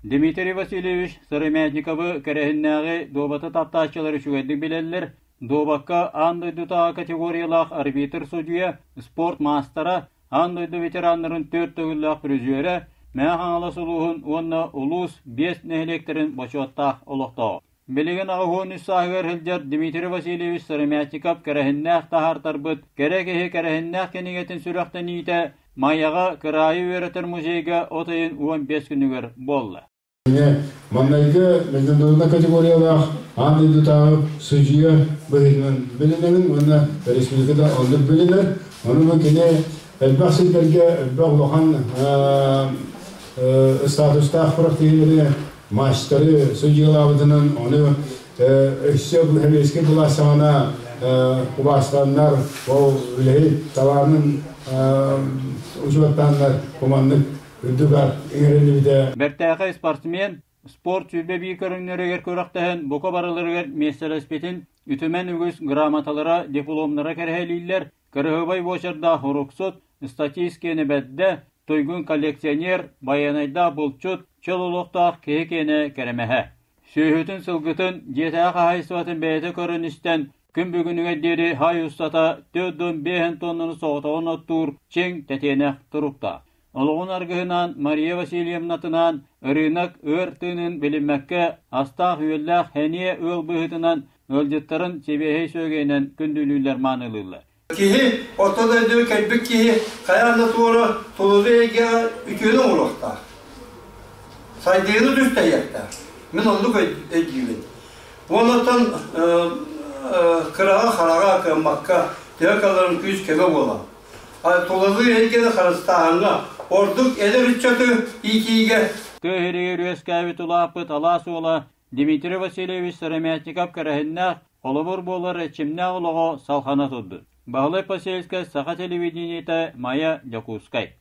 Дмитрий Васильевич Сыромятниковы Кэрэһиннээҕи дуобаты таптааччылар үчүгэйдик билэллэр, дуобакка аан дойдутааҕы категориялаах арбитр-судьуйа, спорт маастара, аан дойду ветераннарын түөрт төгүллээх призерэ, Мэҥэ Хаҥалас улууһун уонна улуус биэс нэһилиэктэрин бочуоттаах олохтооҕо. Билигин 83 сааһыгар сылдьар Дмитрий Васильевич Сыромятников кэрэһиннээх таһаартарбыт «Кэрэ киһи кэрэһиннээх» кинигэтин сүрэхтэниитэ Майаҕа кыраайы үөрэтэр музейга от ыйын 15 күнүгэр буолла. Маҥнайгы международнай категориялаах аан дойдутааҕы судьуйа быһыытынан билинэбин уонна республикада оннук билинэр. Ону бу кини элбэх сирдэргэ элбэх улахан статустаах практикалары маастары судьуйалаабытынан ону өссө бу сэбиэскэй былаас саҕана убаастаннар ол үлэһит талаанын учуоттааннар куманнык үрдүк аат иҥэриллибитэ. Бэртээхэй спортсмен спорт 21 көрүҥнэригэр күрэхтэһэн бука барыларыгар миэстэлэспитин үтүмэн үгүс грамоталара, дипломнара кэрэһэлииллэр, кырыһыбай буочардаах уруксут, статист киэнэ бэрдэ, туйгун коллекционер, байанайдаах булчут, чөл олохтоох киһи киэнэ кэрэмэһэ. Сүөһүтүн-сылгытын, дьиэтээҕи хаһаайыстыбатын бэйэтэ көрөн-истэн, күн бүгүнүгэр диэри хай устата 45 тоннаны соҕотоҕун оттуур чиҥ тэтиэнэх туруктаах. Олоҕун аргыһынаан Мария Васильевнатынаан ырыынак ыар тыынын билиммэккэ, астаах-үөллээх сэниэ ыал быһыытынан ыалдьыттарын сибиэһэй сүөгэйинэн күндүлүүллэр маанылыыллар. Киһи орто дойдуга кэлбит киһи хайаан да туора тулалыы эйгэҕэ үтүөнү оҥоруохтаах. Сайдыыны түстэһиэхтээх. Мин оннук өйдүүбүн. Уоннаттан кыраҕа хараҕа кыаммакка төһө каларын күүс көмө буолан. Тулалыы эйгэни харыстааһыҥҥа ордук эдэр ыччаты иитиигэ Тыа сиригэр үөскээбит улааппыт алаас уола Дмитрий Васильевич Сыромятников кэрэһиннээх, холобур буолар эрчимнээх олоҕо салҕана турдун. Баһылай Посельскай, Саха телевидениетэ, Майа, Дьокуускай.